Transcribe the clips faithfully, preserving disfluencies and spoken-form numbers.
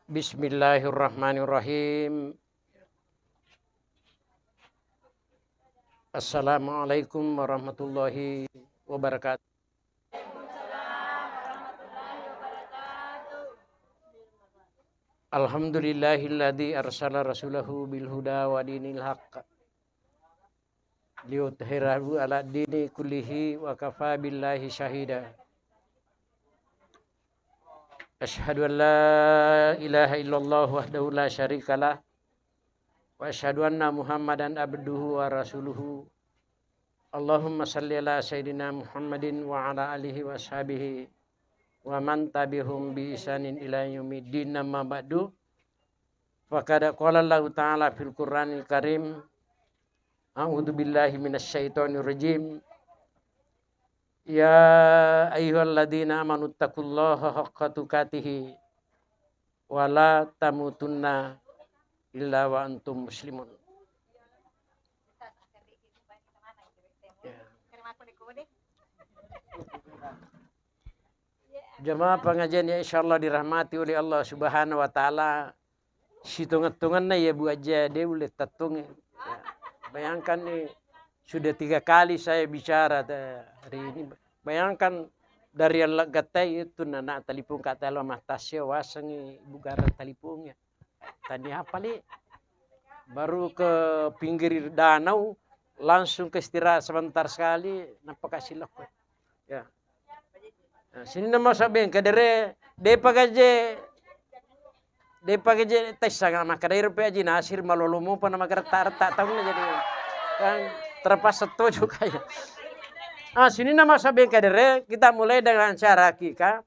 Bismillahirrahmanirrahim. Assalamualaikum warahmatullahi wabarakatuh. Alhamdulillahilladzi arsala rasulahu bil huda wa dinil haqq liyudhhirahu ala dini kullihi wa kafa billahi syahida. Asyhadu an la ilaha illallah wahdahu la syarikalah, wa asyhadu anna Muhammadan abduhu wa rasuluhu. Allahumma salli ala sayyidina Muhammadin wa ala alihi wa ashabihi wa man tabi'ahum bi ihsanin ila yaumiddin, amma ba'du. Faqad qala Allahu ta'ala fil Qur'anil Karim, a'udzu billahi minasy syaithanir rajim. Ya ayyuhalladzina amanu taqullaha haqqa tuqatihi wa la tamutunna illa wa antum muslimun. Ya. Jamaah pengajian yang insyaallah dirahmati oleh Allah Subhanahu wa Ta'ala, sitongeng-tongenna iya Bu Aja de ulle tattonge. Ya. Bayangkan nih, sudah tiga kali saya bicara te-, hari ini. Bayangkan dari yang gattai itu nana telepon kata lo matasya wasengi Bu Gara teleponnya. Tania apa li? Baru ke pinggir danau, langsung ke istirahat sebentar sekali, nappa kasih lokko. Ya. Nah, sininna masa bengka dere, depa gaje, depa gaje tessa makkeda iro pe Aji Nasir malolo mopa na magaretta-retta taunna jadi kan terpaksa tojo kaya. Ah, sininna masa bengka dere, kita mulai dengan acara akikah.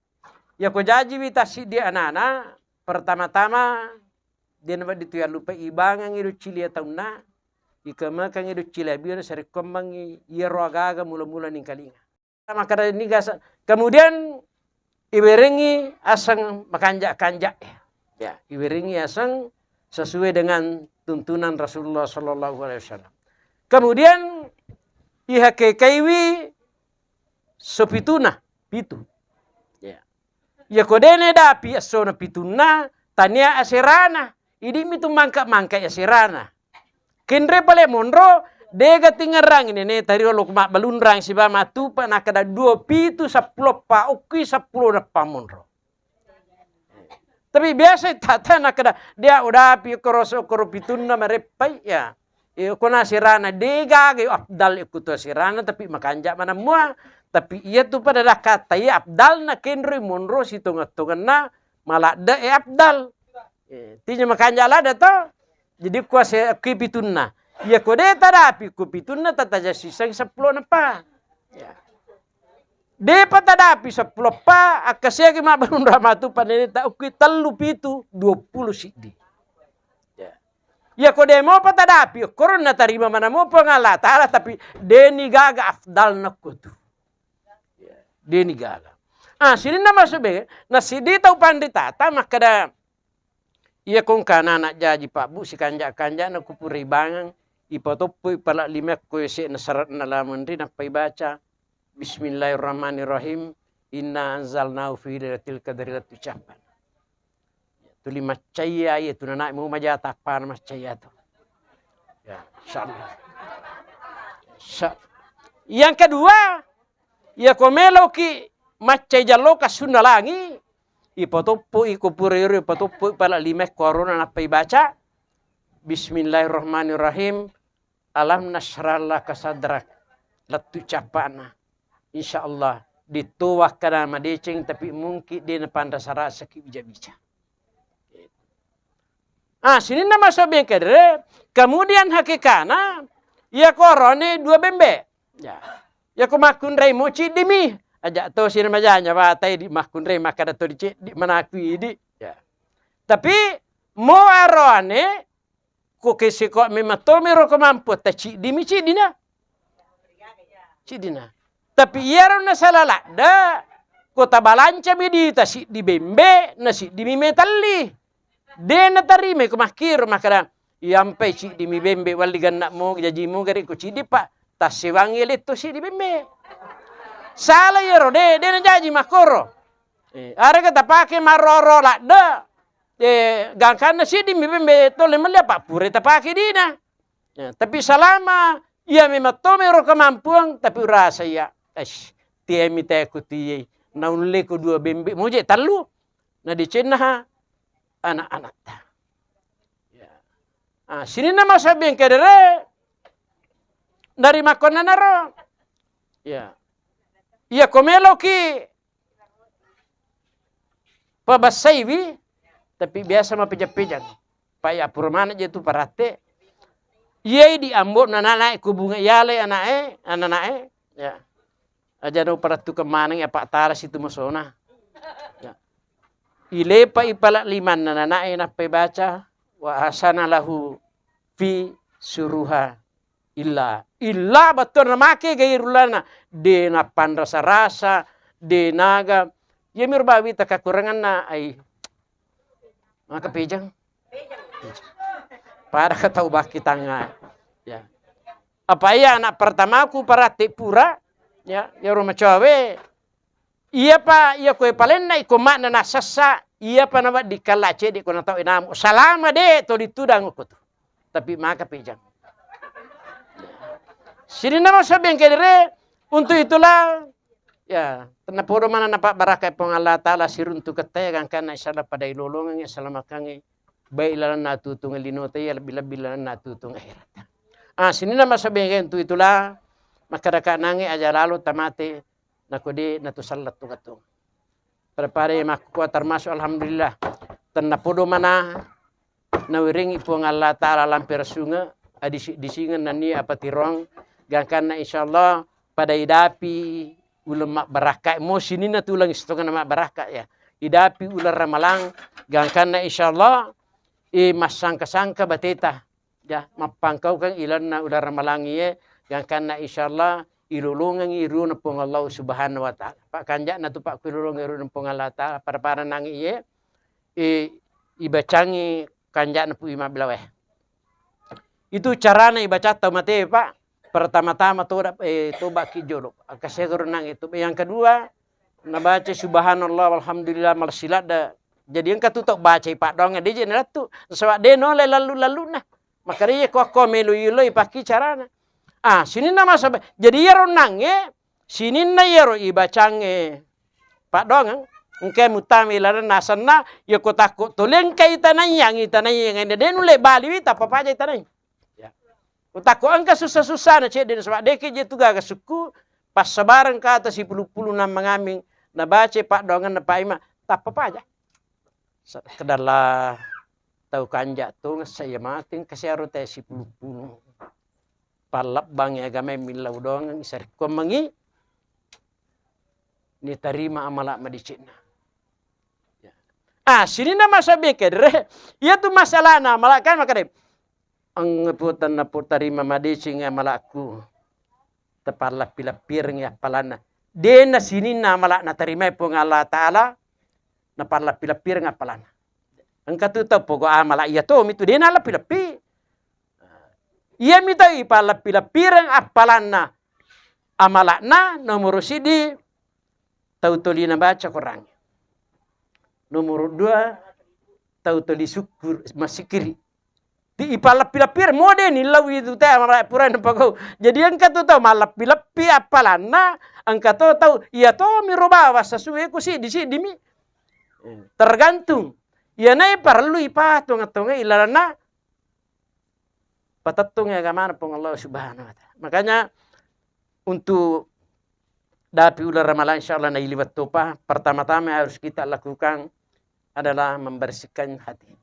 Ya ko jaji wita siddi anana, pertama-tama, de nawedding tu yallupai ibangengngi doccili taunna, ikemekengngi doccili abiona sarekkoammengngi iyaro aga-aga mula-mula ningkalinga. Makkeda niga sa-, kemudian iwerengngi aseng makanja-kanja. Ya, iwerengngi aseng sesuai dengan tuntunan Rasulullah sallallahu alaihi wasallam. Kemudian ihakekaiwi sopituna, pitu. Ya. Iya ko dene dapi essona pitunna, tania aserana. Idi mitu mangka-mangka aserana. Kenre pale monro, dega tingerang nene tari olo mabbalunrang siba matupa nakada dua pitu seppulo pa okki seppulo nappa monro. Tapi biasa tata nakada dia udapi koroso koro pitunna mareppai ya. Iya, kona sirana degaga afdal ikkuto sirana, tapi makanja mana mua. Tapi iya tu pada dakata iya afdal na kenroi monro sitonga-tonganna maladde e afdal. Eh, tija makanja ladde to. Jadi kua se kui pitunna. Iya ko de tadapi ku pitunna tataja siseng seppulo nappa. Ya. Depa tadapi seppulo pa, akkasiagi mabbanung ramatu paneneta ukui tellu pitu, dua puluh siddi. Ya. Iya ko de mopa tadapi, okkoro natarima mana mo Puang Allah Ta'ala, tapi deni gaga afdal nakko tu. Ya. Deni gaga. Ah, sininna masuk be, na siddi tau panritata makkada, iya kongkana anak jaji Pak Bu, sikanja-kanja na kupura ibangang, ipatoppo ipala limakko ese na sarat na lamun ri nappa ibaca. Bismillahirrahmanirrahim. Inna anzalnahu fi lailatul qadri, lettu cappa. Tuli maccaya iya tu nanae mu maja tappana maccaya tu. Ya, insyaallah. Sa-, yang kedua, iya ko meloki maccai jalloka sunna langi, ipatoppo i ko pura iro ipatoppo i pala lima ko arona nappa ibaca, Bismillahirrahmanirrahim. Alam nasyrah laka sadrak, lettu cappana. Insyaallah ditto wakkada madeceng tapi mungkin de napanrasa-rasaki bija-bija. Ah, sininna maso bengkedere, kemudian hakikana iya korone dua bembe. Ya. Ya ko makkunrai mo ciddi mi. Aja to sina majanya watai di makkunrai makkada to di ceddi manakui di. Ya. Tapi mo aroane ko keseko memang to miro ko mampu ta ciddi mi ciddina. Ciddina. Tapi iyaro nasala ladde, ko tabalanca mi dita siddi bembe, na siddi mi metalli. De natarimai ko makkiro makkada, iyampai siddi mi bembe walli ganna mo jaji mo gare ko ciddi pa, tassewangi letto siddi bembe. Sala iyaro de, de najaji makkoro. Eh, arega tapake maroro ladde. eh, gangkanna siddi mi bembe tolle melli apa pura tapake dina. Ya, tapi salama iya memang to mero kemampuan, tapi urasa iya, "Eish, tiemi teku tiei, naulle ku dua bembe moje tallu." Na dicennaha anak-anakta. Ya. Ah, sininna masa bengkedere dari makkonnanaro. Ya. Iya ko meloki pabassaiwi, tapi biasa mapejang-pejang. Pa iya pura maneng je tu paratte. Iyai di ambo na nanae ku bunga iyalai anae, ananae. Ya. Aja no parattukeng maneng ya Pak Tara situ masona. Ya. Ilepa ipala limanna nanae nappai baca wa asana lahu fi suruha illa. Illa bettuanna make gairulana. De napanrasa-rasa, de naga. Iya miro bawi takakuranganna ai. Maka pejang. Pada ka tau bakki tangnga. Ya. Apa iya anak pertamaku paratte pura, ya, iyaro macowawe, iyapa, iya koe palenna iko makna nasessa, iyapa nawedding kalla cedde ko natau inamu. Salama de to ditudang ko tu. Tapi maka pejang. Sininna masa bengkedere, untuk itulah Ya, tennapodo mana napabbarakkai Puang Allah Ta'ala siruntu ketta ya gangkanna insyaallah pada ilolongengngi, asalamakengngi, baik ilalenna atutungnge linota iya, lebbi-lebbi ilalenna atutung akhirat. Ah, sininna masa bengeng tu itulah, makkedaka nangnge aja lalo tamate, nako de natu sallettung-ettung. Pada-pada makkukua termasuk alhamdulillah. Tennapodo mana nawerengngi Puang Allah Ta'ala lampe resunge, adisi-disingeng nennia apatiroang, gangkanna insyaallah pada idapi uleng mabbarakka mo sininna tu uleng sitongeng mabbarakka ya. Idapi uleng ramalang, gangkanna insyaallah, eh, massangka-sangka bateta. Ya, mappangkaukeng ilanna uleng ramalang iye, gangkanna insyaallah ilolongengngi riona Puang Allah Subhanahu wa Ta'ala. Pakkanja'na tu pakkuilolongengngi riona Puang Allah Ta'ala, pada-pada nangnge iye, eh, ibacangngi kanja'na pu imabbilawe. Itu carana ibaca tau mate, Pak. Pertama-tama toda, eh, tobaki jolo. Akasegoro nang itu. Yang kedua, nabaca subhanallah walhamdulillah malsiladda. Jadi engka tu tau baca ipaddoang de je nalettu. Saba de nole lalu-laluna. Makanya ko akko melo iloi pakki carana. Ah, sininna masa. Jadi iyaro nangnge Sininna iyaro ibacangnge paddoangeng, engkai muttama ilalenna asenna, iya ko takko toli engka itanaiang, itanaiang de nulle baliwi tappa paja itanai. Ya. Ko takko engka sussa-sussana cedde nasaba de ke je tu gaga sukku, passabareng kata sipulu-pulu nammangaming, nabaca paddoangenna paima, tappa paja. Sekedalla tau kanja tongeng saya mate engka siaro te sipulu-pulu. Pallebbangngi agamae millau doangeng sarekkuammengngi nitarima amala madecengna. Ah, sininna masa bengkedere, iyatu masalahna amala kan makkeda, engka putanna putarima madeceng amalakku, tapallappi-lappirengngi appalanna. Dena sininna amala natarimai Puang Allah Ta'ala, napallappi-lappireng appalanna. Engka tu tau pogo amala iya tomi tu dena lappi-lappi. Iyami tau ipallappi-lappireng appalanna amala'na, nomoro siddi tau toli nabaca Korangnge. Nomoro dua tau toli sukkur, massikiri. Ti ipallappi-lappireng mode ni lau itu te amala pura napagau. Jadi engka tu tau mallappi-lappi appalanna, engka to tau iya tomi ro bawang sasue ku siddi-siddi mi. Tergantung. Iyanae parellu ipatongeng-tongeng ilalenna patettungngi agamana Puang Allah Subhanahu wa Ta'ala. Makanya, untuk dapi uleng Ramalang, insya Allah, nailiwat topa, pertama-tama yang harus kita lakukan adalah membersihkan hati.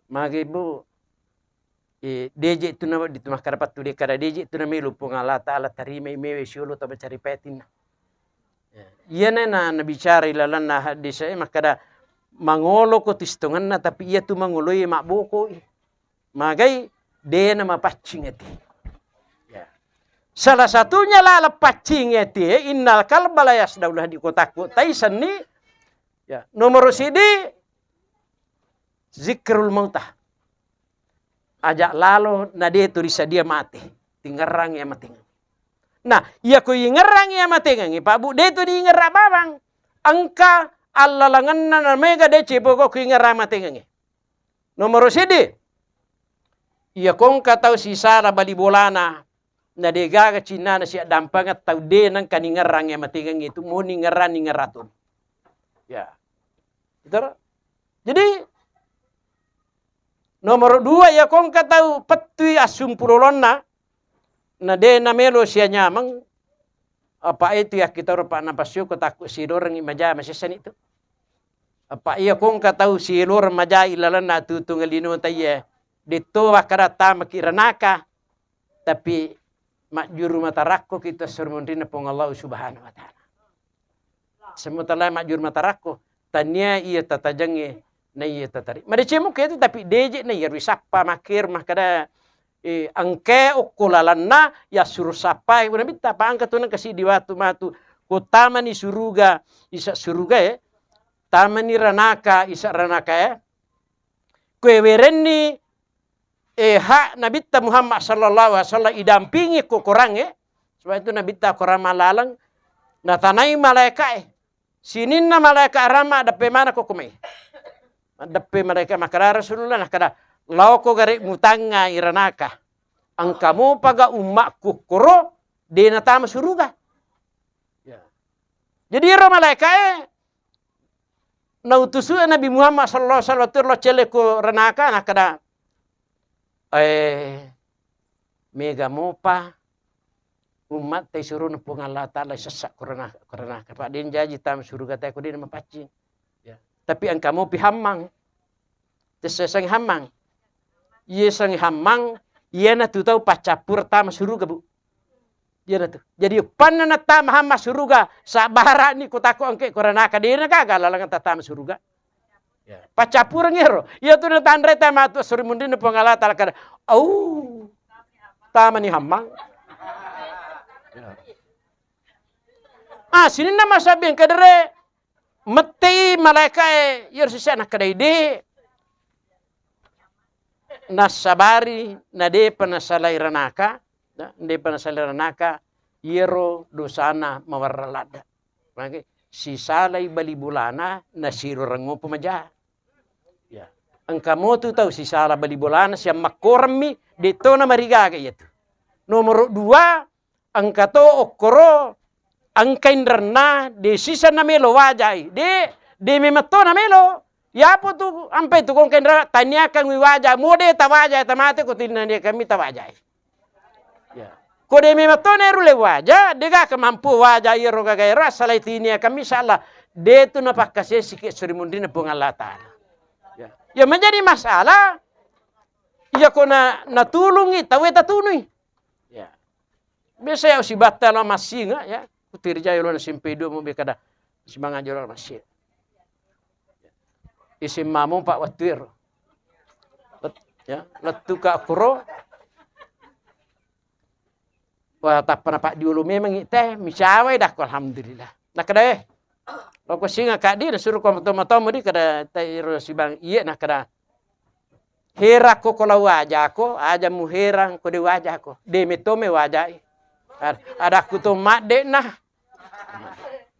Magi, Bu, eh, deje tu nawedding tu makkada pattu de kada deje tu namelo Puang Allah Ta'ala tarimai mewe siolo to macarita patinna. Iyana na nabicara ilalenna hadis e makkada mangolo ko tistongenna, tapi iya tu mangoloi mabbokoi. Magai dena mapaccing ati. Ya. Salah satunya laleng paccing ati, innal qalba la yasda'u, di kotakku tai senni. Ya, nomor sidi zikrul mautah. Aja lalo na de tu risadia mate, tingerang iya matengeng. Nah, iya ko ingerang iya matengeng, Pak Bu, de tu diingerang bawang. Engka allalengenna na mega de cebogo ku ingerang matengengnge. Nomoro seddi, iya kongka tau sisala bali bolana, na degaga cinnana siaddampengeng tau de nengka ningerang iya matengengnge tu, mo ningerang, ningerang tu. Ya. Betul? Jadi, nomoro dua, iya kongka tau pettui assumpulolonna, na de namelo sianyameng, apa itu yakkitoro pa napassioko takku silorengngi maja masessani tu. Apa iya kongka tau siloreng maja ilalenna tutunga lino taiye, detto wakkada tamaki ranaka, tapi majjuru matarakko kita suri munrinna Puang Allah Subhanahu wa Ta'ala. Semua telah majjur matarakko, tania iya tatajengnge na iya tatari. Madeceng muka itu, tapi deje na iya risappa makkero makkada, eh, engke okko lalanna ya suruh sappai. Nabitta pa engka tu nengka siddi watu matu, ko tamani suruga, isa suruga e, tamani ranaka, isa ranaka e. Kue werenni eh, hak Nabitta Muhammad sallallahu alaihi wasallam idampingi ko Korangnge, sebab itu Nabitta Korang malaleng, natanai malaikae. Sininna malaika rama deppe mana ko kumai. Deppe malaika makkada Rasulullah, nakkada, "Laoko gare mutangnga iranaka. Engka mopaga ummakku koro de natama suruga." Ya. Jadi ero malaikae nautusu Nabi Muhammad sallallahu alaihi wasallam tu lo celle ko ranaka, nakkada, eh, mega mopa ummat tai suruh Puang Allah Ta'ala sessa ko ranaka, ko ranaka. Pak, den jaji tam suruga tai ko den mapaccing. Ya. Tapi engka mopi hammang. Tesseseng hammang. Iya seng hammang, iya na tu tau paccappur tama suruga, Bu. Iyanatu. Jadi, uppanna nattama hamma suruga, sabbara'ni kutako engke koranaka, dena gaga laleng tattama suruga. Ya. Paccappureng ero. Iyatu natanre tama tu suri munrinna Puang Allah Ta'ala kada, "Au, tamani hammang." Ya. Ah, sininna masabbing kedere, mettei malaikae, iyaro sisana kedai de. Nassabari, nadepa nasalai ranaka, na, nadepa nasalai ranaka, iyaro dosana mawarra ladda. Maka sisalai bali bolana, nasiroreng mopa maja. Ya. Engka motu tau sisala bali bolana, siammakkoremmi, detto namarigaga iyatu. Nomoro dua, engka to okkoro, engka inrenna, de sisa namelo wajai. De, de memang to namelo. Yapo tu, ampe tu kongka inrenna, taniakang wi waja, mo de tawajai, tamate ko tinaniakang mi tawajai. Ya. Ko de memang to neru le waja, de gaka mampu waja iyaro gaga ero, asalai tiniakang mi, insyaallah, de tu napakkasesiki suri munrinna Puang Allah Ta'ala. Ya. Ya menjadi masalah, iya ko na, natulungi, tauwe tatunui. Ya. Biasa ya usibatta lo massinga ya. Kutirjai lo nasimpe dua mo bekada simanga jolo massinga. Isim mamu pak wettu ero. Let-, ya, lettu ka kuro. Wah, tappa na pak diolo memang teh, misawai dakko alhamdulillah. Nakada eh. Loko singa kak di nasuru ko matomo-tomo di kada tai ro sibang iye nakada. Herakko ko lao wajako, aja muherang ko de wajako. De metome wajai. Ad-, adakku to madde nah.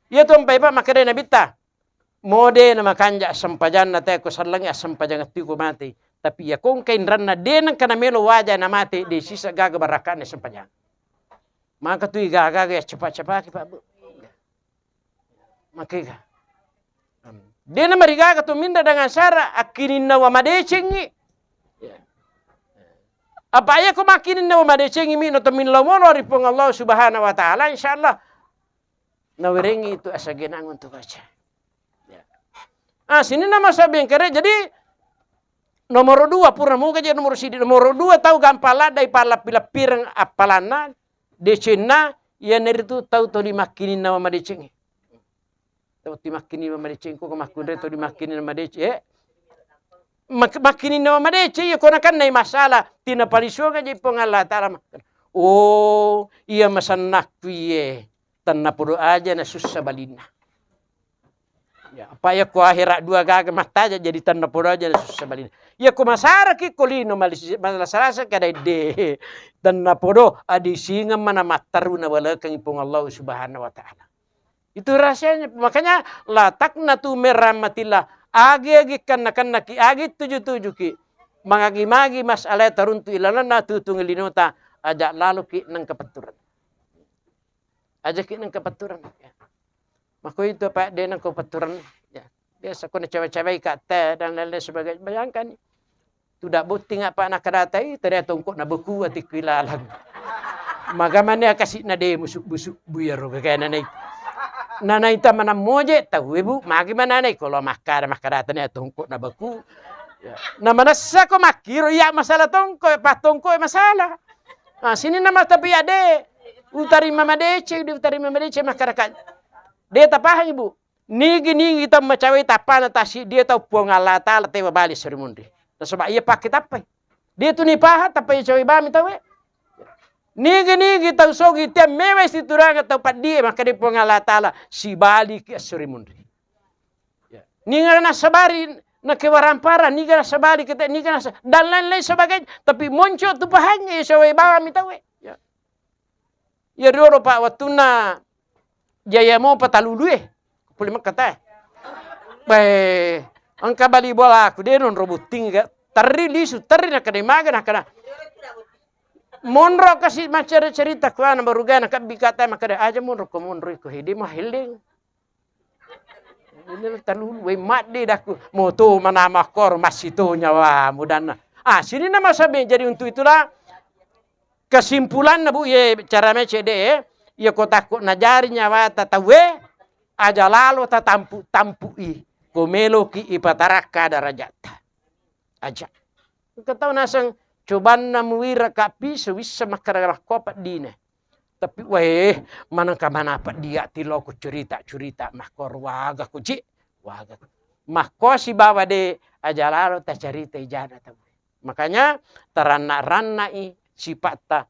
Iya to mpai pak makkeda Nabitta. Mode na makanja assempajanna te ko sallengi assempajang tiko mate. Tapi iya kongka inranna de nengka namelo waja na mate de sisa gaga barakane sempajang. Maka tu igaga ya cepat-cepat pak bu. Makega. Dena marigaga to minda dengan syarat akkininna wa madecengi. Apa iya ko makkininna wa madecengi mi no to millau mono ri Puang Allah Subhanahu wa Ta'ala, insyaallah nawerengi itu asagenang untuk baca. Ya. Ah, sini nama sabengkere. Jadi nomor dua pura muga je nomor sidi. Nomor dua tau gampang ladai pallappi-lappireng appalanna. Decenna, iyanaritu tau to dimakkininna wa madecengnge. Tau to dimakkininna wa madeceng, ko makkunrai to dimakkininna madeceng, eh? Mak-, makkininna wa madeceng, iya ko nakennai masalah, tina palisuang aja Puang Allah Ta'ala. Oh, iya masannakku iye, tennapodo aja na sussa balinna. Ya, apa iya ko akhirat dua gaga mattaja jadi tennapodo aja na sussa balinna. Iya ko masaraki ko lino malisi-, malasarasa kada de. Tennapodo adisingeng mana matteru na walekengi Puang Allah Subhanahu wa Ta'ala. Itu rahasianya. Makanya, "La taqnatu min rahmatillah." Agi-agi kenna-kennaki, agi tuju-tujuki. Mangagi-magi masalah taruntu ilalanna tutung linota, aja laloki nengka petturan. Ajaki nengka petturan. Ya. Mako itu, Pak, de nengka petturan. Ya. Biasa ko nacawa-cawai ka te dan lain-lain sebagainya. Bayangkan, tuda botting apa nakadatai, tadi tongkok na beku atikku ilalang. Magamane akasi na de musu-, musu buyaro gagana nai. Nanaita manang moje tau, Bu, magi mananai kalau makkada, makkada tadi tongkok na beku. Ya. Na manessa ko makkiro, iya masalah tongkok, pa tongkok masalah. Ah, sini nama tapi ade. Utarima madece, di utarima madece masyarakat. De tapahang, Ibu. Nigi-nigi tau macawai tappana tasi dia tau Puang Allah Taala tewa bali seri munri. Nasaba iya pakke tappai. Dia tu nipaha tappai cawai bami tau e. Nigi-nigi tau sogi tia mewa situranga tau paddie makkeda Puang Allah Taala sibaliki assuri munri. Ya. Niga nasabari na kewarampara, niga nasabari kete, niga nasa-, dan lain-lain sebagainya. Tapi monco tu pahangnge sawai bawang mi tau e. Ya. Iya riolo, Pak, wettunna Jaya Mopa talulu e. Pole Mekka te. Beh, engka bali bolaku, de nonro butting ga. Terri lisu, terri nakkeda maga nakkeda. Monro kasi maccari cerita kuana baru gana kabbi kata makkeda aja monro ko monro iko hidi mahelling. Ini talulu, wai madde dakku. Moto manama kor masito nyawamu danna. Ah, sininna masabe. Jadi untuk itulah kesimpulanna, Bu, ye cara mecede, ye ko takko najari nyawata tauwe, aja lalo tatampu-tampui. Ko meloki ipatarakka darajatta. Aja. Engka tau naseng cobanna muwira ka piso wissa makkeda makko peddina. Tapi, weh, manengka manapa dia tiloko curita-curita makko waga ko, Cik. Waga ko. Makko sibawa de aja lalo tacarita ijana tau. Makanya taranna-rannai sipatta,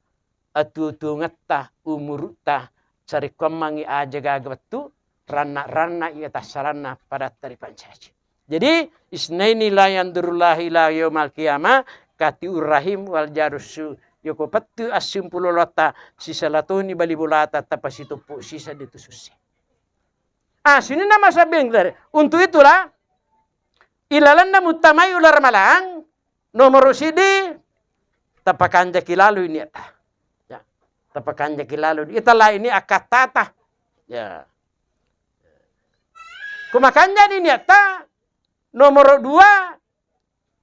atuo-tuongetta, umurutta, sarekkuammangngi aja gaga wettu, ranna-ranna iya tassalanna padatta ripancaji. Jadi, isnaini la yanzurullahu ila yaumal qiyamah, katiur rahim wal jarussu. Yoko pettu assimpulolotta, sisala toni bali bolata, tapasitoppo sisa detu susse. Ah, sininna masabbing tadi. Untuk itulah, ilalanna muttamai ular malang, nomoro sidi, tapakanjaki lalu ini ta. Ya, tapakanjaki lalu. Ita lah ini akatata. Ya. Kumakanjani niatta, nomoro dua,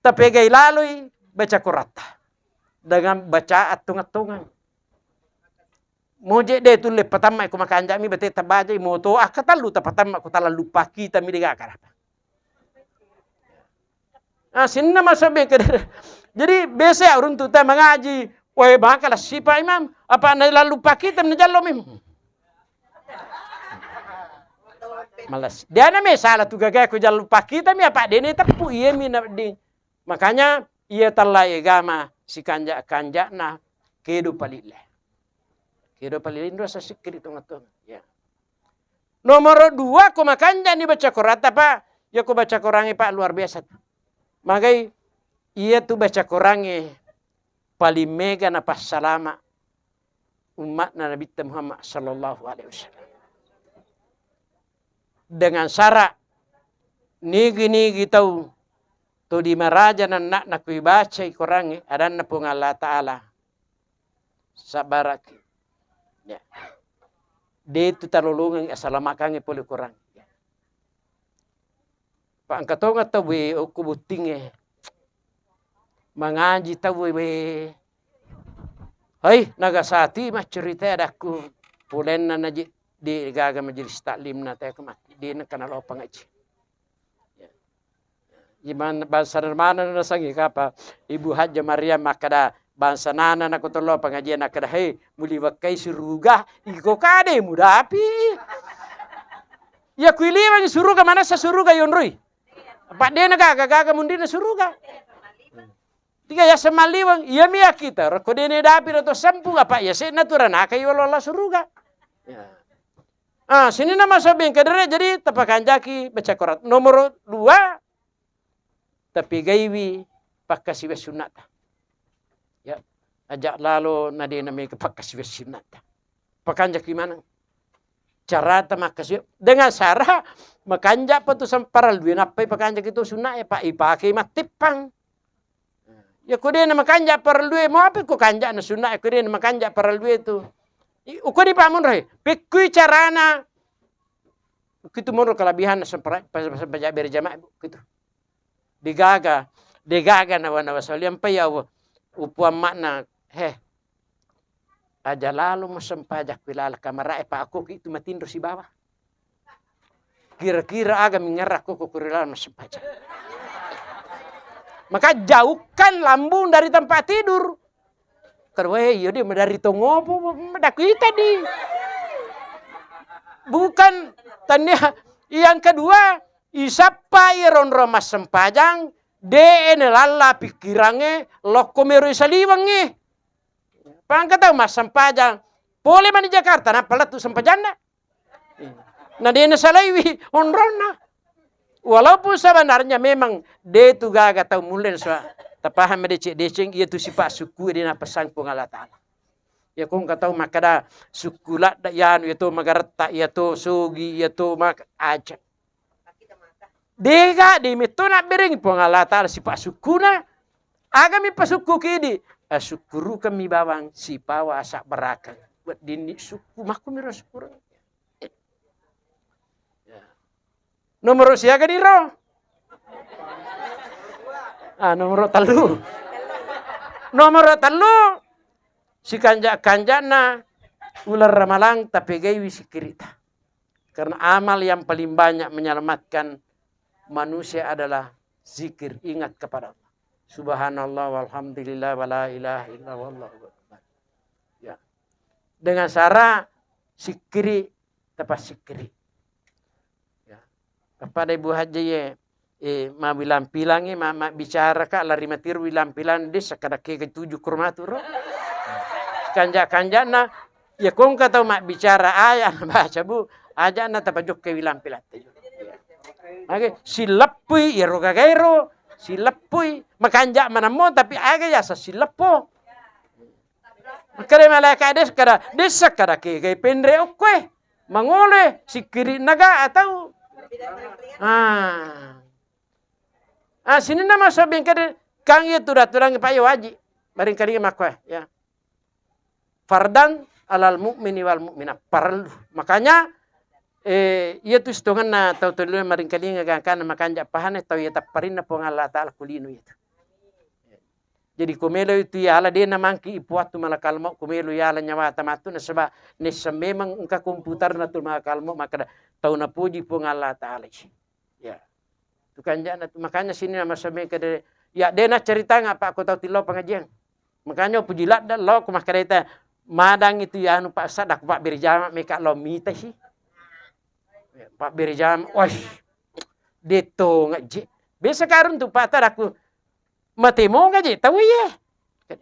tapegai lalui baca Quratta dengan baca attung-attungang. Moje de tulle patamma ko makanjami bate tabajai moto akkatellu tapatamma ko talallu pakita mi dega karapa. Ah, sinna masabe kedere. Jadi biasa ya uruntu ta mangaji, wae maka lah sipa imam, apa na lallu pakita mi najallo mi. Malas. Diana me salah tu gaga ko jallu pakita mi apa dene teppu iye mi na ding. Makanya iya tallai agama sikanja-kanjana kedo palile. Kedo palile ndo sasikkiri tonga-tonga. Ya. Nomoro dua ko makanjani baca Quranta, Pak. Ya ko baca Qurangnge, Pak, luar biasa. Magai iya tu baca Qurangnge paling mega napassalama umma'na Nabitta Muhammad sallallahu alaihi wasallam. Dengan syarat nigi-nigi tau to di maraja nanna'na kui bacai Qurangnge adanna Puang Allah Ta'ala, sabbaraki. Ya. De tu talolongengngi assalamakangnge pole Qurangnge. Ya. Pa engka tongeng tau we okko bottingnge. Mangaji tau we. Hai, nagasati maccerita adakku. Polenna naji di gaga majelis taklimna te ko matti. Di nengka nalo pangaji. Ya. Iman bangsa mana nasengi kapa Ibu Hajjah Maria makkeda bangsa nana nako tollo pengajian nakkeda, "Hei, muliwekkai suruga, iko kade mudapi." Ya kuiliweng suruga, manessa suruga yonroi. Apa dena gaga-gaga mundina suruga. Tiga ya semalliweng, iya mia kita, reko dene dapi atau sempu, apa ya se naturanaka yolo la suruga. Ya. Ah, sininna masabbing kedere, jadi tapakanjaki baca Quran. Nomor dua, tapegaiwi pakkasiwiang sunnata. Ya, aja lalo nadena mega pakkasiwiang sunnata. Pakanjaki maneng. carata makkasi, dengan syarat makanja' pa tu sem-, parellue nappai pakanja' ki tu sunna' e, Pak, ipake matteppang. Ya ko de' na makanja' parellue, mau apa ko kanja' na sunna' e ko de' na makanja' parellue tu. I-, uko di pamonro he, pekkui carana. Kitu monro kelebihan sempra-, pa-, pa-, sempajang berjamaah, Bu, kitu. Degaga, degaga nawa-nawa soliang pa ya, upuang makna, he, aja lalo mo sempajang ku ilala kamara e, pa' akkoki tu matinro sibawa. Kira-kira aga mingerra ko, ko, ko ri laleng massempajang. Maka jauhkan lambung dari tempat tidur. Kedua, eh, iya di madari tongopo, madakita di. Bukan tania. Yang kedua, isappa iya ronro massempajang, de' e nalalla pikkirangnge, lokko mero isaliwengnge. Pangka tau massempajang, pole mani Jakarta, nappa lettu sempajanna. Na de' nasalaiwi onronna. Walaupun sebenarnya memang de' tu gaga tau mulle nasua, tapahang madeceng-deceng, iya tu sipa' sukku e de' napessang Puang Allah Ta'ala. Iya ko engka tau makkeda sukku ladda' iyanu, iya to magaretta, iya to sogi, iya to mak-, aja. De'ga, de' metto nabberengngi Puang Allah Ta'ala sipa' sukkuna. Agami pasukku kidi, asukkurukammi bawang sipawa asabbarakang. Weddinni sukku, makkumiro sukkureng. Ya. Nomoro siaga diro? Ah, nomoro tellu. Nomoro tellu, sikanja'-kanja'na uleng Ramalang tapegaiwi sikkiri'ta. Karena amal yang paling banyak menyelamatkan manusia adalah zikir, ingat kepada Allah. Subhanallah, walhamdulillah, wala ilaha illallah, wallahu akbar. Ya. Dengan syarat sikkiri, tapasikkiri. Ya. Kepada Ibu Haji ye, eh, mabbilang-bilangngi, ma-, mabbicara ka, lari matiru bilang-bilang, de' sakkada kega tuju kurmatu ro. Kanja'-kanja'na, ya ko engka tau mabbicara aya' nabaca, Bu, aja'na tapajokkai bilang-bilang. Oke, sileppui, iyaro gagaero, sileppui, makanja' manammo, tapi aga yasa sileppo. Makkeda malaika' de' sakkada, de' sakkada kegai penre' okkoe. Mangolo e, sikkiri' naga atau? Ah. Ah, sininna maso bengkede, kang iya tuda-tudangi pa' iya waji'. Barengkalinga makkoe, ya. Fardan alal mu'mini wal mu'minat, parellu. Makanya, eh, iya tu sitongenna tau tolino maringkalinga gangkanna makanja' pahane tau iya tapparinna Puang Allah Ta'ala ku lino iya tu. Jadi, ko melo itu yala, de' namangki ipuattu malakal maut, ko melo yala nyawata matu, nasaba' nisseng memang engka komputerna tu malakal maut, makkeda tau napoji Puang Allah Ta'ala si. Ya. Tu kanja'na tu, makanya sini nama sampai kede, ya, de' naccaritang apa' ko tau tillau pengajian. Makanya puji ladda' lo, ko makkeda ita, madang itu ya anu Pak Ustaz, dak Pak Berjama meka lo mita si. Ya, Pak Berjama, wah, de' to ngaji. Biasa karun tu Pak, tadaku, mate monga je tau iye.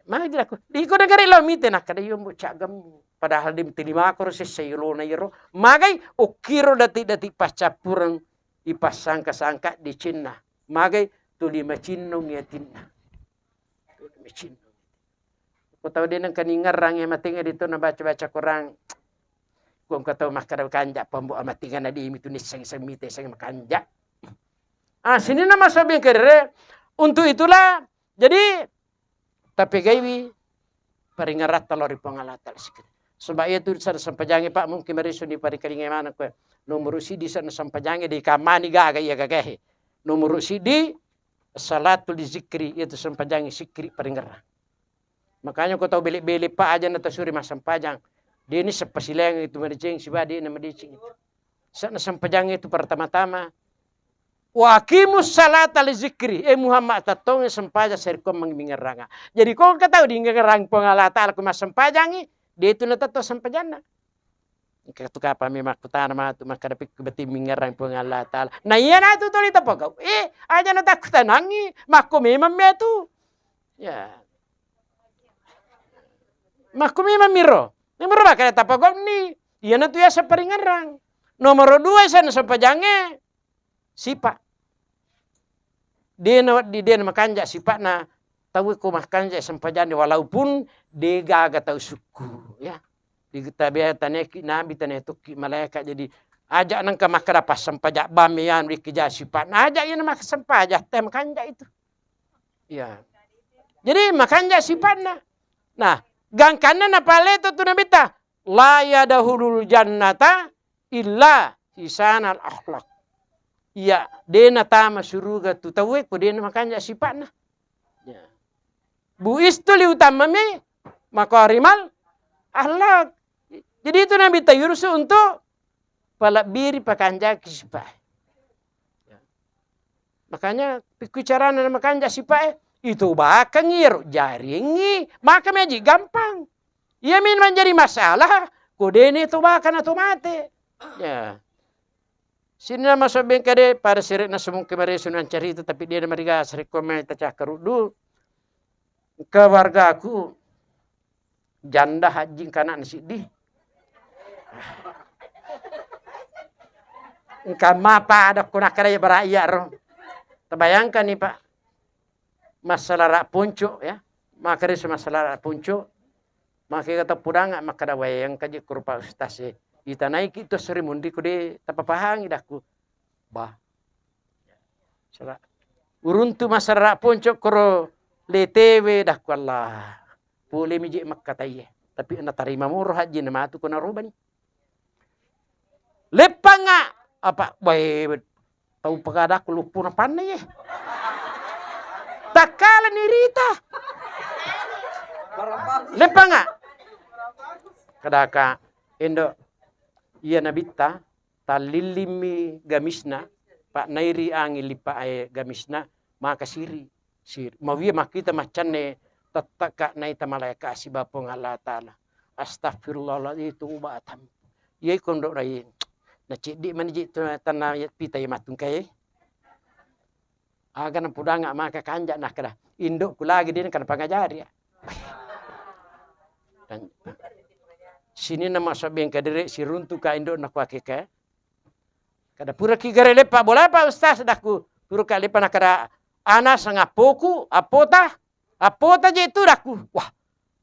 Magi aku, iko negara lo mite, nakkeda iyo mbo cagam. Padahal di telima ko sessa yolona yero. Magai okkiro dati-dati paccappureng ipassangka-sangka decenna. Magai tuli macinnong yatinna. Tuli macinnong. Ko tau de' nengka ningerrang ya matengnga di to nabaca-baca Quran. Ko engka tau makkeda kanja' pambo amatinga na di mitu nisseng-seng mite seng makanja'. Ah, sininna masobing kedere. Untuk itulah, jadi, tapegaiwi paringeratta lao ri Puang Allah Ta'ala sikit. Sebab iya tu sana sempajangi, Pak, mungkin marisu ni parikalingai maneng koe. Nomor sidi sana sempajangi di kamani gaga iya gagahe. Nomor sidi salatu li zikri, iya tu sempajangi sikri paringerang. Makanya ko tau bele-bele, Pak, aja na tasuri massempajang. De' ni seppasilaing itu madeceng siba, de' na madeceng itu. Sa' na sempajang itu pertama-tama. Wa aqimus salata li zikri. Eh Muhammad, tattongi sempajang sarekko mangingerranga. Jadi ko engka tau diingerrang Puang Allah Ta'ala ko massempajangi, de' tu natetto sempajanna. Engka tu kapang mi makkutana matu, makkeda pikku beti mingerrang Puang Allah Ta'ala. Na iya natu tuli tapogau. Eh, aja natakkutanangi, makko memang mi tu. Ya. Makku memang miro. Memang miro makkeda tapogau ni. Iya natu yaseng paringerrang. Nomor dua, yaseng sempajangnge sipa'. De' na wedding, de' na makanja' sipa'na tau ko makanja' sempajang de', walaupun de' gaga tau sukku, ya. Di tabe-, taneki nabi, tane tukki malaeka. Jadi aja nengka makkeda passempajang bang me anu riki ja sipatna. Aja iya na massempajang te makanja itu. Iya. Jadi makanja sipatna. Nah, gangkanna napaleto tu nabitta, la yadkhulul jannata illa hisanal akhlak. Iya, de natama suruga tu tauwe ko de namakanja sipatna. Ya. Buistu liutammami makarimal akhlak. Jadi itu nabitta yursu untuk palebbiri pakanjaki sipa. Ya. Makanya pikku carana makanja sipa e, itu bakang iro jaringi, maka meji gampang. Iya min manjadi masalah, ko dene to bakana to mate. Ya. Sininna masobbeng kade pada sere'na semungke maresu nancarita, tapi de namariga sarekko mai tacakkaruddu. Keluargaku janda hajji engka anakna siddi. Engka mapa ada ko nakkeda bara iya ro. Tabayangkani, Pak. Masalah rak ponco ya. Maka resu masalah rak ponco. Maka kata pudanga makkeda wae engka je ko rupa ustaz e. Itanaiki to seri mundi ko de tapapahangi dakku. Bah. Sala. Uruntu masalah rak ponco koro letewe dakku Allah. Pole miji makkataiye. Tapi natarima moro hajji na matu ko narobani. Leppanga apa bae tau pagadaku luppu na panna ye. Takkala ni rita. Leppanga. Kadaka endo iya nabitta tallillimmi gamisna, pa nairi angin lippa ae gamisna, maka siri, siri. Mawie makkita maccanne tettekka naita malaika siba Puang Allah Ta'ala. Astagfirullahaladzim, itu uba atam. Iya kondo rai. Na ceddi mani ji tu tanna pita iya matungkai. Aga napudanga maka kanja nakkeda, "Indokku lagi dena kana pangajari ya." Kan. Sininna masobbeng kadere siruntuka indokna kuakeka. Kada puraki gare leppa bola Pak Ustaz dakku. Puraka leppa nakkeda ana sangappoku, appota, appota je tu dakku. Wah,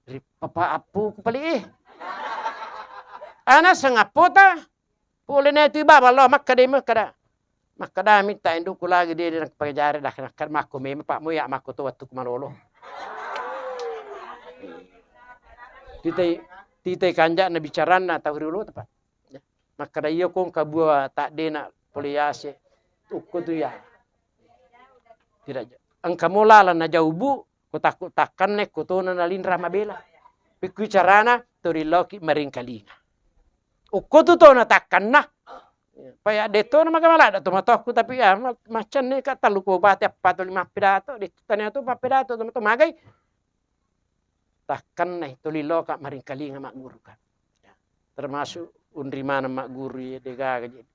ri papa appoku pale eh. Ana sangappota, Pole na tu baba lo makkeda makkeda. Makkeda mitta indukku lagi de, de pajare dah, makkeda makko memang Pak, mo ya makko to wettukku malolo. Titai, titai kanja'na bicaranna tau riolo, Pak. Makkeda iya ko engka bua taddena pole yase. Ukko tu ya. Tidak ja-, engka mo lalang najau bu, ko takku takkanne, ko tona nalinra mabela. Pikku carana to riloki maringkalinga. Okko tu tona takkanna. Paya de tona maga malada to matokku, tapi ya ma-, macanne ka tallu ko bate appa to lima pidato, de tania to pappidato to magai. Takkanna to liloka maringkalinga magguruka. Ya. Termasuk unri maneng magguru ye degaga je.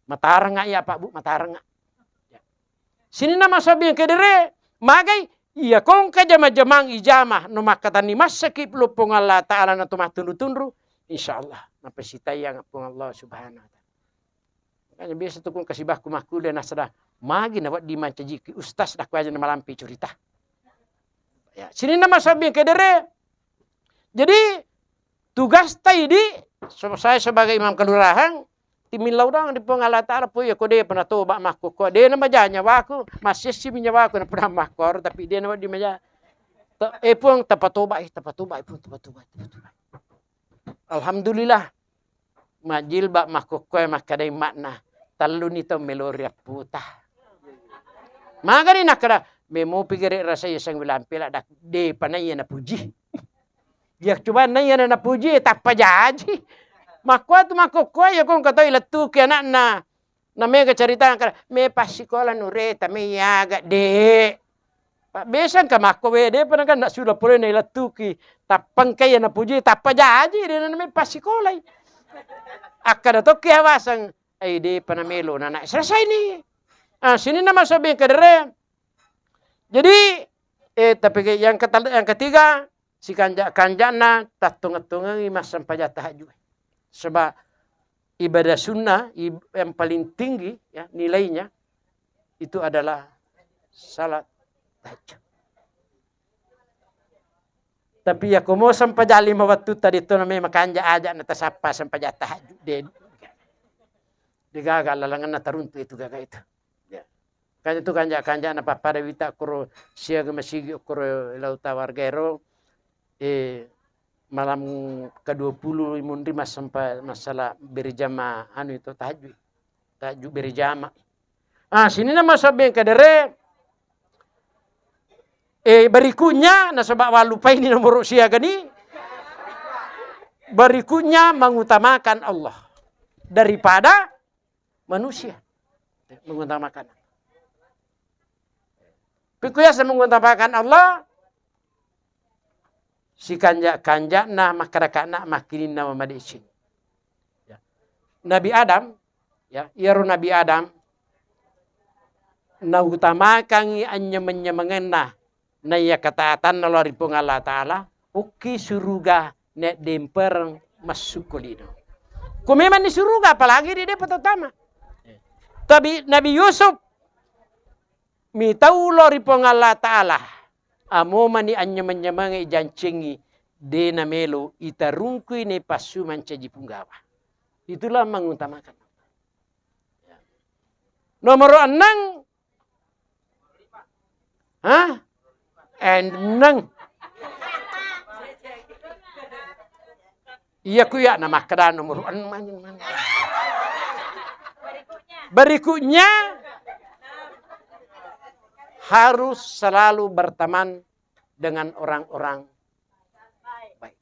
Matarengnga iya Pak Bu, matarengnga. Ya. Sininna masabbing kedere, magai iya kongka jama-jamang ijama, no makkatanni massaki lo Puang Allah Ta'ala na to mattunru-tunru, insyaallah napasitayang Puang Allah Subhanahu wa Ta'ala. Makanya biasa tu kong kasibakku makkulia nasada, magi na wedding mancajiki ustaz dakku aja na malampe curita. Ya, sininna masabbing kedere. Jadi tugas taidi, so-, saya sebagai imam kelurahan, timillau doang di Puang Allah Ta'ala, pui ya ko de pernah toba makko ko, de na maja nyawaku, masih si nyawaku na pernah makko, tapi de na di maja. To, eh Puang, tapatoba, eh, tapatoba, eh, Puang, tapatoba, tapatoba. Alhamdulillah. Majilba makkokkoe makkedai makna, "Telluni tau melori apputa." Magani nakkeda, "Memopi gere rasa iya sangu lampela dak-, depa naiya napuji." Ya coba naiya na napuji, tappa jaji. Makkuatu makkokkoe ya kong katoi lettuki anakna. Na mega caritana kada, "Me passikola nureta, me yaga, Dek." Pabbesang ka makko we, depa naganna sudah pole nailettuki. Tappangka iya napuji, tappa jaji, de na me passikolai. Akkada tokki hawaseng, "Ai, depa namelo nana selesai ni." Ah, sininna masobbing kedere. Jadi, eh, tapi ke-, yang ketel-, yang ketiga, sikanja-kanjana tattongeng-tongengi massempajang tahajud. Sebab ibadah sunnah ib-, yang paling tinggi, ya, nilainya itu adalah salat tahajud. Tapi yakko mo sempajang lima wettutta, de' to na memang kanja aja' na tasappa sempajang tahajud, de'. De' gaga lalengenna taruntu' itu gaga itu. Ya. Kan itu kanja-kanja na pappada wita kuro siaga masigi kuro lau tawarga ero, eh, malam kedua puluh munri massempa-, masalah berjamaah anu itu tahajud. Tahajud berjamaah. Ah, sininna masabbeng kedere, eh, berikutnya, nasaba' wallupai ni nomoro siaga ni, berikutnya mengutamakan Allah daripada manusia. Mengutamakan. Pikku yaseng mengutamakan Allah, sikanja-kanja'na makkaraka'na makkininna mamadeceng. Ya. Nabi Adam, ya, iyaro Nabi Adam nautamakangngi anynyameng-nyamengenna naiya ketaatanna lao ri Puang Allah Ta'ala, okki suruga naddempereng massukku lino. Ko memang ni suruga, apalagi di depa totama. Tapi Nabi Yusuf mitau lao ri Puang Allah Ta'ala, amo mani anynyameng-nyamengngi jancengngi, de' namelo itarungkui naipassu mancaji punggawa. Itulah mengutamakan. Nomor enam, Hah? Enneng. Iya ku iya, na makkeda nomor enneng. Berikutnya, harus selalu berteman dengan orang-orang baik.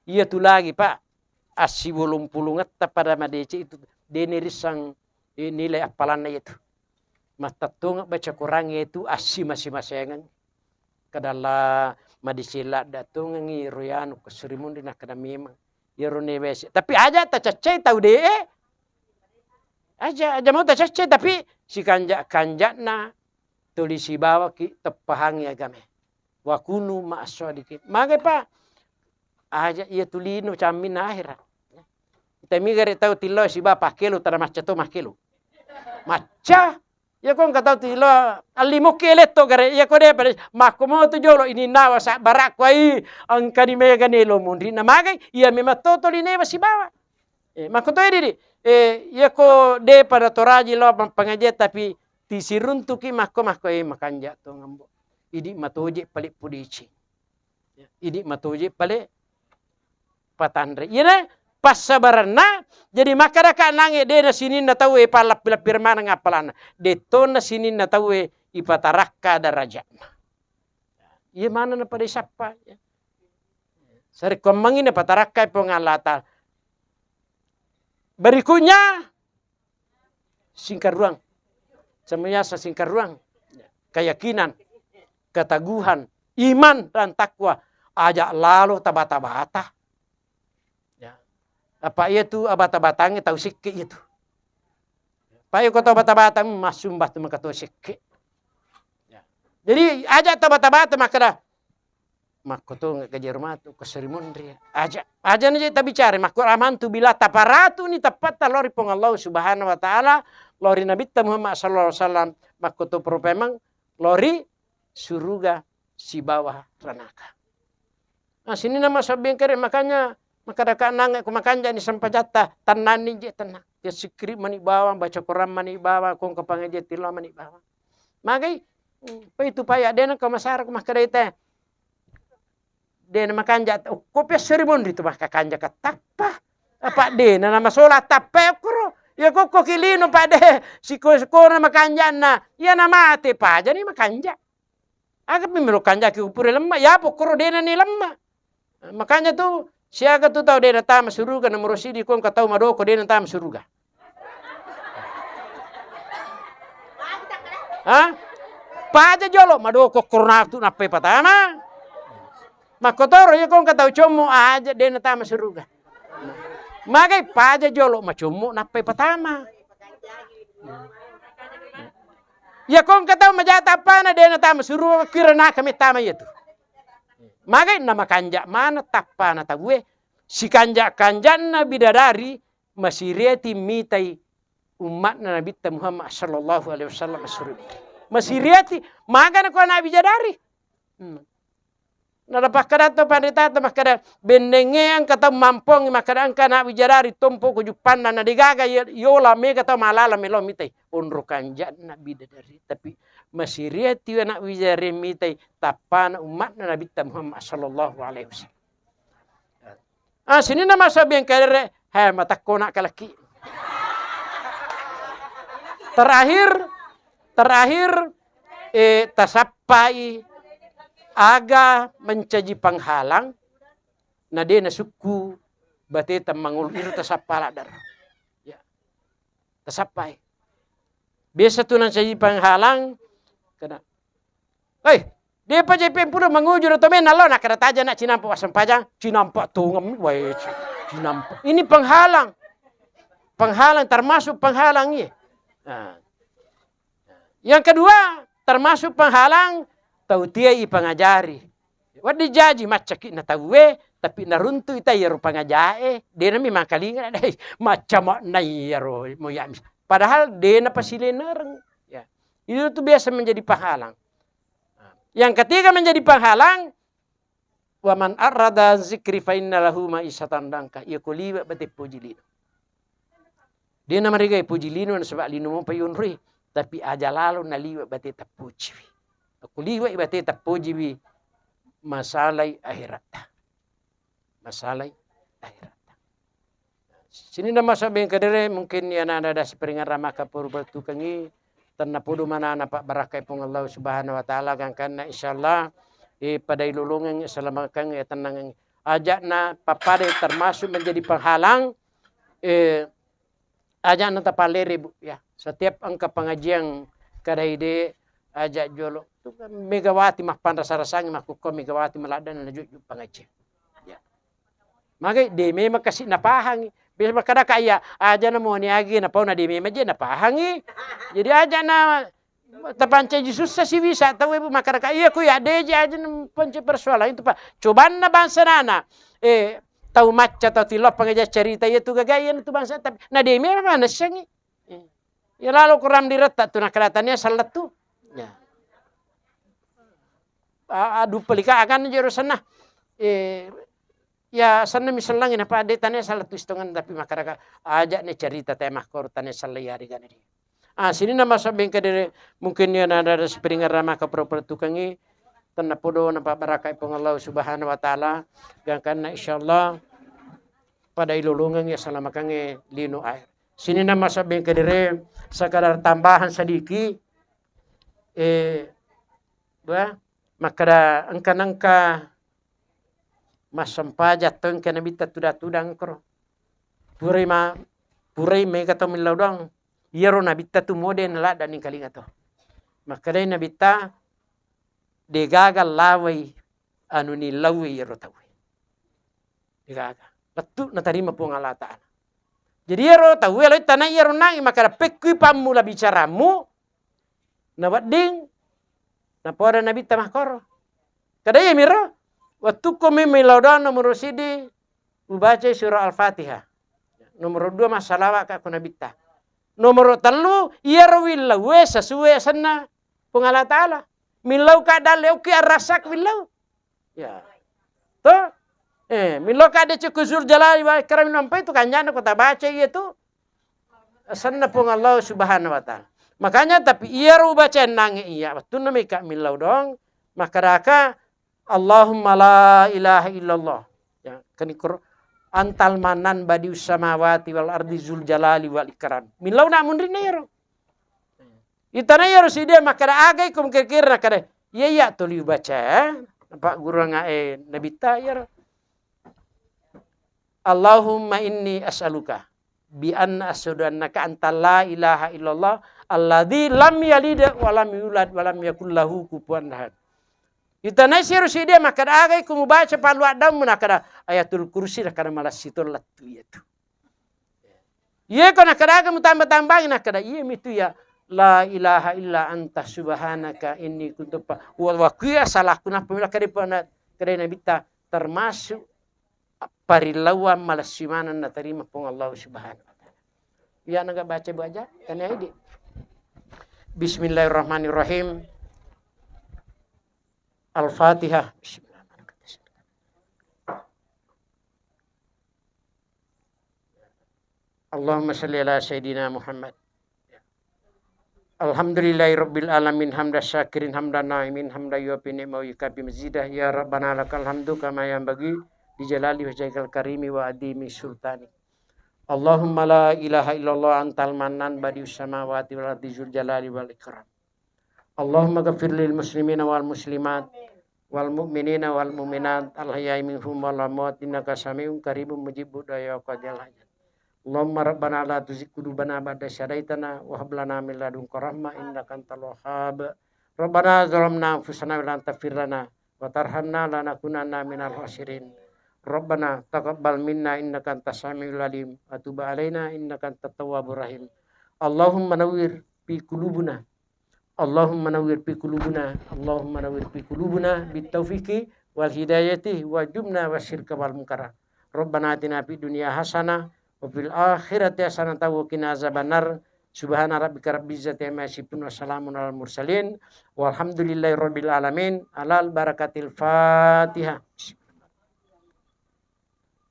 Iya tu lagi, Pak. Assiwolong pulungetta pada madeceng itu, de' nirissang, eh, nilai appalanna itu. Mattettongeng baca Quran itu assi mase-masengeng. Kadalla madeceng ladda tongengngi royanu kesuri munri nakkeda memang. Iyaro newese. Tapi aja' tacaccai tau de'e. Aja', aja' mau tacaccai, tapi sikanja-kanja'na tuli sibawaki teppahangngi agamae. Wa kunu ma'as shadiqin. Magai, Pak? Aja' iya tu lino camminna akhirat. Tapi gare' tau tillo siba pakkelo, tada macca to makkelo. Macca. Iya ko engka tau tillo allimukki eletto gare', iya ko de' pada makko mo tu jolo' ininnawa sabbarakku ai, engka ni mega nelo munri na magai, iya memang to tuli newa sibawa. Eh, makko to edi, di. Eh, iya ko de' pada toraji lao mappangajian tapi tisiruntuki makko, makko, eh, makanja' to ngambo. Idi' matoje' pale' pudeceng. Idi' matoje' pale' patanre. Iyana passabarenna, jadi makkadaka nangnge de' na sininna tauwe pallappi-lappi maneng appalanna. De' tonna sininna tauwe ipatarakka darajatna. Iya manenna pada isappa. Sarekkuammengngi napatarakkai Puang Allah Ta'ala. Berikutnya, singkarruang. Semua singkarruang. Keyakinan, keteguhan, iman dan takwa. Aja' lalo tabata-bata. Ya. Apa iya tu abata-batangnge tau sekke' iya tu. Apa iya ko tau bata-bata, hmm, massumba tu maka tau sekke'. Ya. Jadi aja' tau bata-bata makkeda, makko to gaji rumah tu kesuri munri. Aja', aja' na je' tabicara, makko amantu bila taparatu ni teppatta lao ri Puang Allah Subhanahu wa Ta'ala, lao ri Nabitta Muhammad sallallahu alaihi wasallam, makko to propemang lao ri suruga sibawa ranaka. Nah, sininna masabbing kere, makanya makkadaka nangnge ko makanja'ni sempajatta, tennanni je' tenna. Ya sikkiri' mani bawang, baca Quran mani bawang, ko engka pangajian tillo mani bawang. Magai, hmm, pa itu paya de' nengka masara ko makkadai te. De' na makanja', okko pi assuri munri tu makkakanja' ka tappa. Apa de' na namasola tappa okkoro. Ya kokko ki lino pa de' siko-sikona makanja'na. Ya namate pajani makanja'. Aga pi melo kanjaki ku pura lemma, ya pokkoro de' nani lemma. Makanya tu siaga tu tau de' natama suruga nomoro sidi ko engka tau madoko de' natama suruga. Ha? Paja jolo madoko korona tu nappai patama. Makkotoro iya ko engka tau commo aja de' natama suruga. Magai paja jolo macommo nappai patama. Iya ko engka tau maja tappana de' natama suruga, kira naka mettama iya tu. Magai namakanja' maneng tappana tauwe, sikanja'-kanja'na bidadari masiriati mitai umma'na Nabitta Muhammad sallallahu alaihi wasallam suruga. Masiriati, magana ko anak bidadari. Hmm. Nada pakkada to panrita to makkada, bennengnge engka tau mampongi makkada engka anak wijarari tompo ko juppanna, na degaga yo-, yola mega tau malala melo mitai. Onro kanja'na bidadari, tapi masiriati anak wijari mitai tappana ummatna Nabitta Muhammad sallallahu alaihi wasallam. Ah, sininna masa bengkelere, he, matakkona kalaki. Terakhir, terakhir, eh, tasappai aga mencaji penghalang, na de nasukku bate temmangulu, iro tasappa ladder. Ya. Tasappai. Biasa tu nancaji penghalang, kena, "Hei, depa je pempulo manguju ro to mena lo, na kada taja na cinampa wasempajang, cinampa tungem, wae, ci-, cinampa." Ini penghalang. Penghalang, termasuk penghalang, iya. Nah. Yang kedua, termasuk penghalang, tau tiai pengajari. Wedding jaji maccaki na tauwe, tapi naruntu ita iyaro pangajae, dena mi mangkalinga dai, macca makna iyaro moyami. Padahal dena pasilenereng. Ya. Itu tuh biasa menjadi penghalang. Yang ketiga menjadi penghalang, "Wa man a'rada an zikri fa inna lahu ma'isyatan danka." Iya ko liwe bate poji lino. Dena marigai poji lino nasaba lino mopa yonroi, tapi aja lalo naliwe bate tappojiwi. Ko liwe bate tappojiwi, masalai akhiratta. Masalai akhiratta. Sininna masa bengkedere mungkin yana ada siperingan ramaka poru bertukangi, tennapodo manana pabbarakkai Puang Allah Subhanahu wa Ta'ala, gangkanna insyaallah, eh, pada ilolongeng, selamakangngi, tennangengngi. Ajakna pappada termasuk menjadi penghalang, eh, ajakna tapallere, Bu, ya. Setiap engka pengajian kadaide ajak jolo. Tu kan Megawati mappanrasa-rasangi makkukko Megawati maladde na jujju pengajian. Ya. Magai de memang kasi napahangi. Biasa makkadaka iya, aja na moni agi na pauna de memang je napahangi. Jadi aja na tapancaji sussa si bisa tau ibu makkadaka iya ku ya de je aja na panci persoalan itu, Pak. Cobanna bangsa nana, eh, tau macca tau tilo pangaja cerita iya tu gagai iya tu bangsa tapi na de memang mana sengi. Eh. Ya lalo kurang diretta tu nakkada tania sallettu. Ya. A-, adu pelika akan jero senna. Eh, ya senna mi sellangi napa de tania sallettu istongan tapi makkadaka aja ne cerita te makkoro tania sella ya rigana di. Ah, sininna masa bengkedere mungkin ya nada ada siperingan ramaka pura-pura tukangi tennapodo napabarakai Puang Allah Subhanahu wa Ta'ala gangkanna insyaallah pada ilolongengngi asalamakangnge lino air. Sininna masa bengkedere sekadar tambahan sedikit, eh, bah, makkada engka-nengka massempajang to engka nabitta tudang-tudang koro. Purai ma-, purai mega to millau doang. Iyaro nabitta tu mode naladda ningkalinga to. Makkadai nabitta, degaga lawai anu nilauwi iyaro tauwe. Degaga. Lettu natarima Puang Allah Ta'ala. Jadi iyaro tauwe loi tanai iyaro nangi makkada pekkui pammula bicaramu, na wedding napoada nabitta makkoro. Kada iya miro, wettukko memeng lao doang nomoro sidi ubacai surah Al-Fatihah. Nomoro dua massalawa ka ko nabitta. Nomoro tellu iyaro willauwe sasuwe senna Puang Allah Ta'ala. Millau ka dalle okki arrasak millau. Ya. To? Eh, millau ka de cukku Zul Jalali wal Ikram nampai tu kanjana ko tabaca iya tu. Senna Puang Allah Subhanahu wa Ta'ala. Makanya tapi iyaro baca nange iya wettunna mika millau dong. Makkadaka Allahumma la ilaha illallah. Ya, kani Qur-, antal manan badius samawati wal ardi zul jalali wal ikram. Millau na munrinna iyaro. Itana iyaro sidia makkada agai kum kira-kira kada. Iya iya tuli baca. Pak guru ngae nabitta iyaro. Allahumma inni as'aluka bi anna asyhadu annaka anta la ilaha illallah alladzi lam yalid wa lam yulad wa lam yakul lahu kufuwan ahad. Itanai siru sidia makkada agai ku mubaca pallu addamu nakkada Ayatul Kursi nakkada malassi tollattu iyatu. Iye ko nakkada aga mutamba-tambangi nakkada iya mitu ya la ilaha illa anta subhanaka inni kuntu pa wa wa kuya salahku nappa nakkada pa na-, kada nabitta termasuk parillauang malessi maneng natarima Puang Allah Subhanahu wa Ta'ala. Iya naga baca Bu Aja, tanya idi. Bismillahirrahmanirrahim. Al-Fatihah. Bismillahirrahmanirrahim. Allahumma salli ala sayyidina Muhammad. Alhamdulillahi rabbil alamin, hamdan syakirin, hamdan naimin, hamdan yuafi ni'mahu wa yukafi mazidah. Ya Rabbana lakal hamdu kama yanbaghi li jalali wajhikal karimi wa adhimi sultani. Allahumma la ilaha illallah antal mannan badius samawati wal ardi zul jalali wal ikram. Allahumma ghafir lil muslimina wal muslimat wal mu'minina wal mu'minat al ahya'i minhum wal amwat innaka sami'un qaribun mujibud du'a ya qadiyal hajat. Allahumma rabbana la tuzigh qulubana ba'da idh hadaitana wa hab lana min ladunka rahmah innaka antal wahhab. Rabbana zalamna anfusana wa lam taghfir lana wa tarhamna lanakunanna minal khasirin. Rabbana taqabbal minna innaka antas samiul alim wa tub alaina innaka antat tawwabur rahim. Allahumma nawwir fi qulubina Allahumma nawwir fi qulubina, Allahumma nawwir fi qulubina bit taufiqi wal hidayati wa jumna wa syirka wal munkara. Rabbana atina fid dunya hasanah wa fil akhirati hasanah wa qina azabannar. Subhana rabbika rabbil izzati amma yasifun wa salamun alal mursalin walhamdulillahi rabbil alamin. Alal barakatil Fatihah.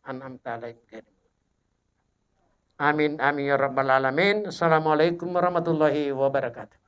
An'amta alaihim ghairil Amin, amin ya rabbal alamin. Assalamualaikum warahmatullahi wabarakatuh.